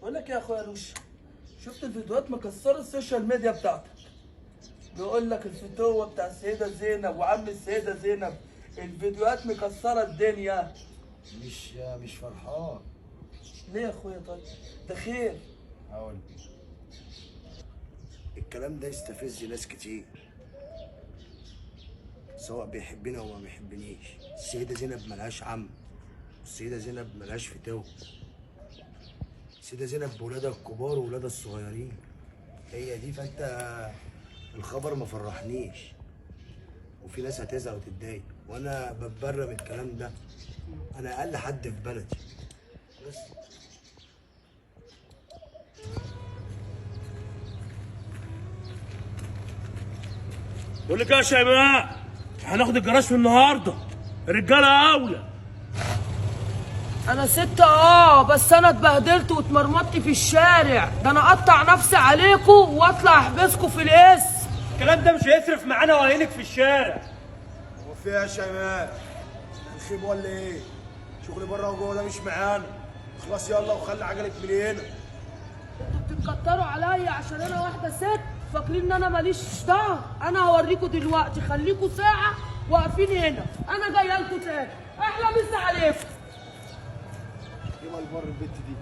بقول لك يا اخويا لوش، شفت الفيديوهات مكسرة ال social media بتاعتك؟ بيقول لك الفتوه بتاع السيدة زينب وعم السيدة زينب، الفيديوهات مكسرة الدنيا. مش فرحان ليه يا اخويا؟ طيب ده خير. هقول الكلام ده يستفز ناس كتير، سواء بيحبني او ما بيحبنيش. السيدة زينب ملهاش عم، السيدة زينب ملهاش فتاوى. السيدة زينب بولادها الكبار وولادها الصغيرين، هي دي. فانت الخبر ما فرحنيش، وفي ناس هتزعل وتتضايق، وانا بتبرى من الكلام ده. انا اقل حد في بلدي بس. بقول لك يا شيماء، هناخد الجراج في النهارده، الرجالة اولى. انا ست بس انا اتبهدلت واتمرمطت في الشارع ده، انا اقطع نفسي عليكم واطلع احبسكم في القسم. الكلام ده مش هيصرف معانا وهينك في الشارع. هو في ايه يا شيماء؟ هنخيب ولا ايه؟ شغل بره وجوه ده مش معانا. خلاص يلا وخلي عجلك من هنا. انتوا بتتكتروا عليا عشان انا واحدة ست، فاكرين ان انا ماليش ظهر؟ انا هوريكم دلوقتي، خليكم ساعة واقفين هنا، انا جاية لكم تاني. احلى مسا عليكم. يبقى البر البت دي.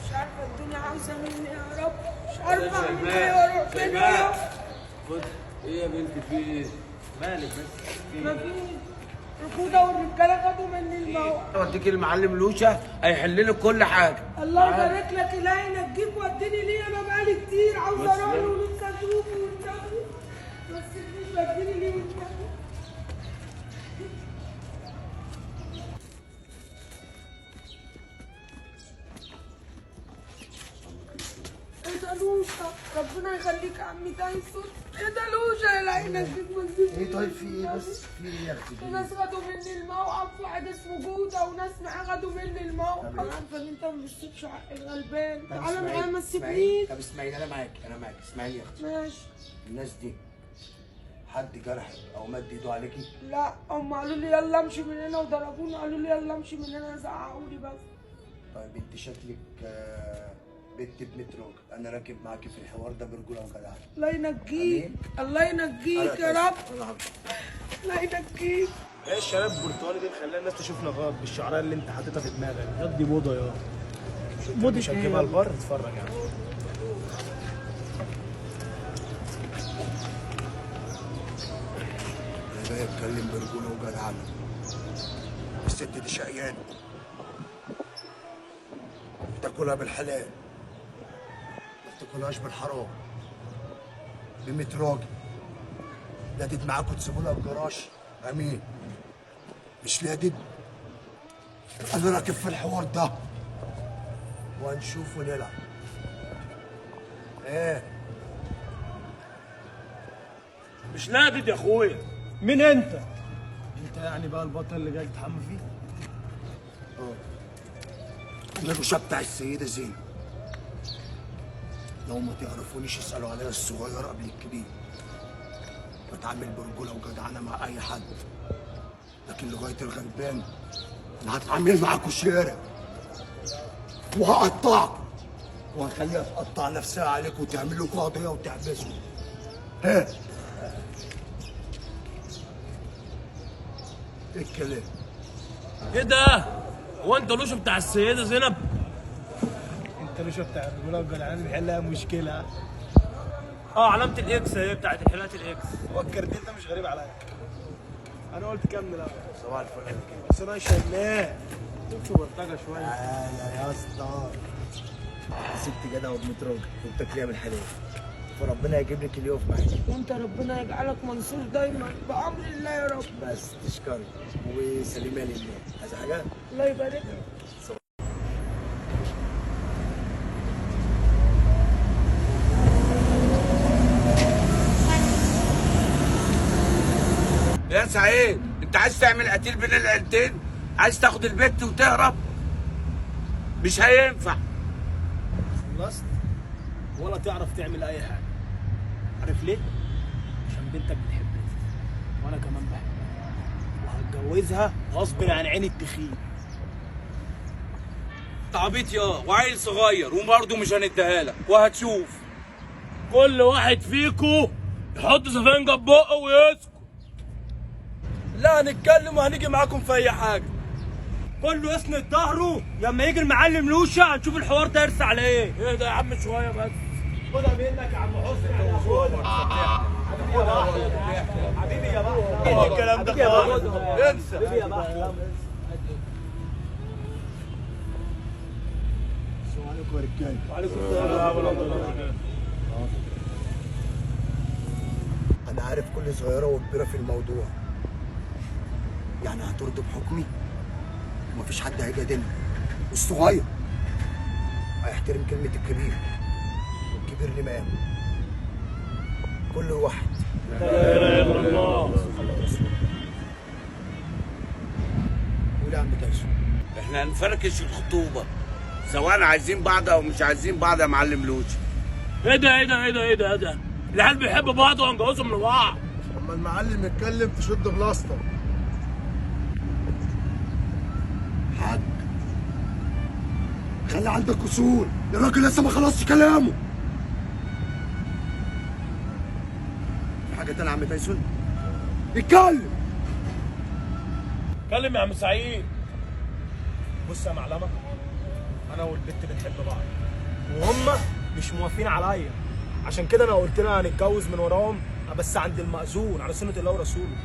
مش عارفه الدنيا عاوزه مني يا رب، مش عارفه اعمل ايه واروح فين يا رب. خد ايه يا بنتي، في ايه؟ مالك بس؟ مفيش ركوده والرجاله خدوا مني الموقع. اوديك المعلم لوشة هيحل لك كل حاجة. الله يبارك لك، الهي ينجيك وديني ليه، انا بقالي كتير عاوزه اروح له ونفسي اشوفه والنبي، بس مش وديني ليه والنبي. ايه ده لوشة؟ ربنا يخليك يا عمي تايسون. ايه ده لوشة؟ يا الهي ينجيك وديني. ايه طيب في ايه بس؟ في ايه يا اختي؟ في ناس خدوا مني الموقف، واحد اسمه جودة وناس معاه خدوا مني الموقف. انا عارفه ان انت ما بتسيبش حق الغلبان، تعالى معايا ما تسيبنيش. طب اسمعيني، انا معاك، انا معاك. اسمعيني يا اختي. ماشي. الناس دي حد جرحك او مد ايده عليكي؟ لا، هم قالوا لي يلا امشي من هنا وضربوني، قالوا لي يلا امشي من هنا، زعقوا لي بس. طيب انت شكلك بنت ابنة راجل، انا راكب معاكي في الحوار ده برجوله وجدعنه. الله ينجيك، الله ينجيك يا رب، الله ينجيك. ايه الشباب البرتقالي دي مخليه الناس تشوفنا غلط بالشعريه اللي انت حاططها في دماغك دي؟ موضة يا موضة. مش هتجيبها البر، اتفرج يعني. انا جاي اتكلم برجوله وجدعنه. الست دي شقيانه، بتاكلها بالحلال ما بتاكلهاش بالحرام. ب100 راجل لادد معاكوا تسيبوا لها الجراج. امين مش لادد، انا راكب في الحوار ده وهنشوف ونلعب. ايه مش لادد يا اخويا. مين انت؟ انت يعني بقى البطل اللي جاي تتحمى فيه؟ انا الرشا بتاع السيدة زينب. لو ما تعرفونيش اسألوا عليا الصغير قبل الكبير. بتعامل برجولة وجدعنة مع أي حد، لكن لغاية الغلبان أنا هتعامل معاكوا شارع وهقطعكوا وهخليها تقطع نفسها عليكوا وتعمل لكوا قضية وتحبسوا. ها ايه الكلام؟ ايه ده؟ هو انت لوشة بتاع السيدة زينب؟ انت لوشة بتاع الرجولة والجدعنه بيحلها مشكلة. علامة ال X اهي بتاعت حلاقه ال X. هو الكارتين ده مش غريب عليا. انا قلت كمل الاول. صباح الفل يا كبير. بس انا شايلاه. تمشي بلطجه شوية. تعالى يا اسطى، ست جدع وابن راجل وبتاكليها بالحلال، فربنا يجيب لك اللي يقف معاكي. وانت ربنا يجعلك منصور دايما بامر الله يا رب. بس تشكري وسلمي لله. عايزه حاجة؟ الله يبارك لك. يا سعيد، انت عايز تعمل قتيل بين العيلتين؟ عايز تاخد البت وتهرب؟ مش هينفع. خلصت ولا تعرف تعمل اي حاجة. عارف ليه؟ عشان بنتك بتحبني وانا كمان بحبها، وهتجوزها. هتجوزها غصب عن عين التخين. عبيط يا وعيل صغير وبرضه مش هنديها لك وهتشوف. كل واحد فيكو يحط سفنجه في بقه ويسكت. لا هنتكلم وهنيجي معاكم في اي حاجة. كله يسند ظهره لما يجي المعلم لوشة هنشوف الحوار ده يرسى على ايه. ايه ده يا عم شوية بس. خدها منك يا عم حسني، خدها حبيبي يا بحر. ايه الكلام ده خالص؟ انسى حبيبي يا بحر. السلام عليكم يا رجاله. وعليكم السلام ورحمة الله وبركاته. انا عارف كل صغيرة وكبيره في الموضوع، يعني هترضوا بحكمي ومفيش حد هيجادلني، والصغير هيحترم كلمة الكبير، والكبير ليه مقامه. كل واحد لا اله الا الله. قول يا عم تايسون. احنا هنفركش الخطوبة سواء عايزين بعض او مش عايزين بعض يا معلم لوشة. ايه ده ايه ده ايه ده ايه ده ايه ده؟ العيال بيحبوا بعض وهنجوزهم لبعض. لما المعلم يتكلم تشد بلاستر. حاج خلي عندك اصول، الراجل لسه ما خلصش كلامه. في حاجة تانية يا عم تايسون؟ اتكلم. اتكلم يا عم سعيد. بص يا معلمه، انا والبت بنحب بعض وهم مش موافقين عليا، عشان كده انا قلت لها هنتجوز من وراهم بس عند المأذون على سنة الله ورسوله.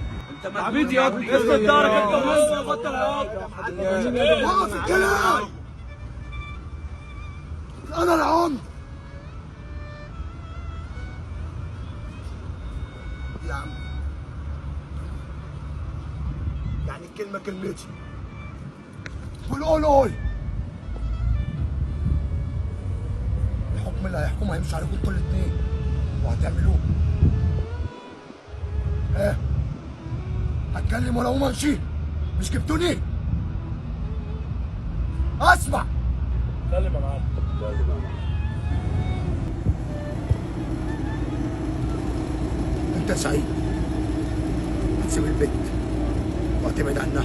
انت عبيط يا ابني، اسند ظهرك انت وهو بطل عياط. وقف الكلام. انا العمد يا عم، يعني الكلمة كلمتي والقول قول. الحكم اللي هيحكمه هيمشي عليكم انتوا الاتنين وهتعملوه. ايه هتكلم ولا اقوم امشي؟ مش جبتوني؟ اسمع. اتكلم يا معلم. انت يا سعيد هتسيب البيت وهتبعد عنها.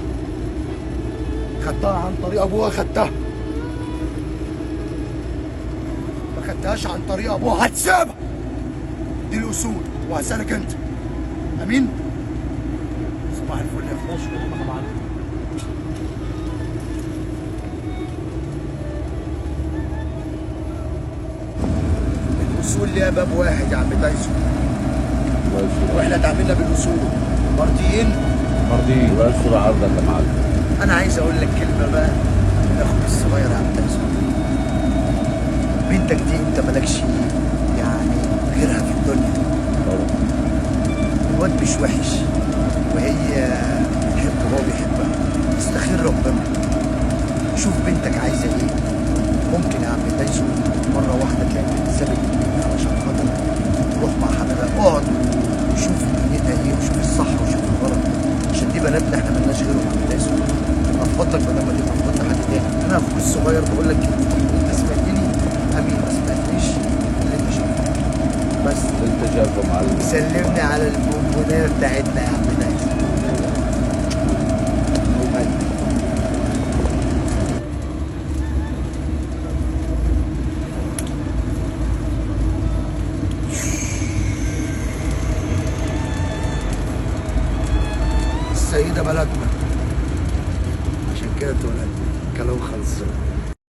خدتها عن طريق ابوها، خدتها. ما خدتهاش عن طريق ابوها هتسيبها. دي الاصول. وهسألك انت امين. صباح الفل يا اخويا. الاصول ليها باب واحد يا عم تايسون، واحنا اتعاملنا بالاصول. مرضيين؟ مرضيين. الله يستر عرضك يا معلم. انا عايز اقول لك كلمة بقى من اخوك الصغير يا عم تايسون. بنتك دي انت مالكش يعني غيرها في الدنيا. طبعا الواد مش وحش، وهي بتحبه وهو بيحبها. استخير ربنا، شوف بنتك عايزه ايه. ممكن يا عم تايسون مرة واحدة تلاقي البنت سابت البيت علشان خاطر تروح مع حبيبها. اقعد وشوف دنيتها ايه، وشوف الصح وشوف الغلط، عشان دي بناتنا احنا مالناش غيرهم يا عم تايسون. تبقى في فضلك بدل ما تبقى في فضل حد تاني. انا اخوك الصغير بقول لك كلمتين، انت سمعتني امين، ما سمعتنيش اللي انت شايفه بس. انت شايفه يا معلم. سلمني على البونبونية بتاعتنا يا عم تايسون. السيدة بلدنا، عشان كده تقول كلام خلصان.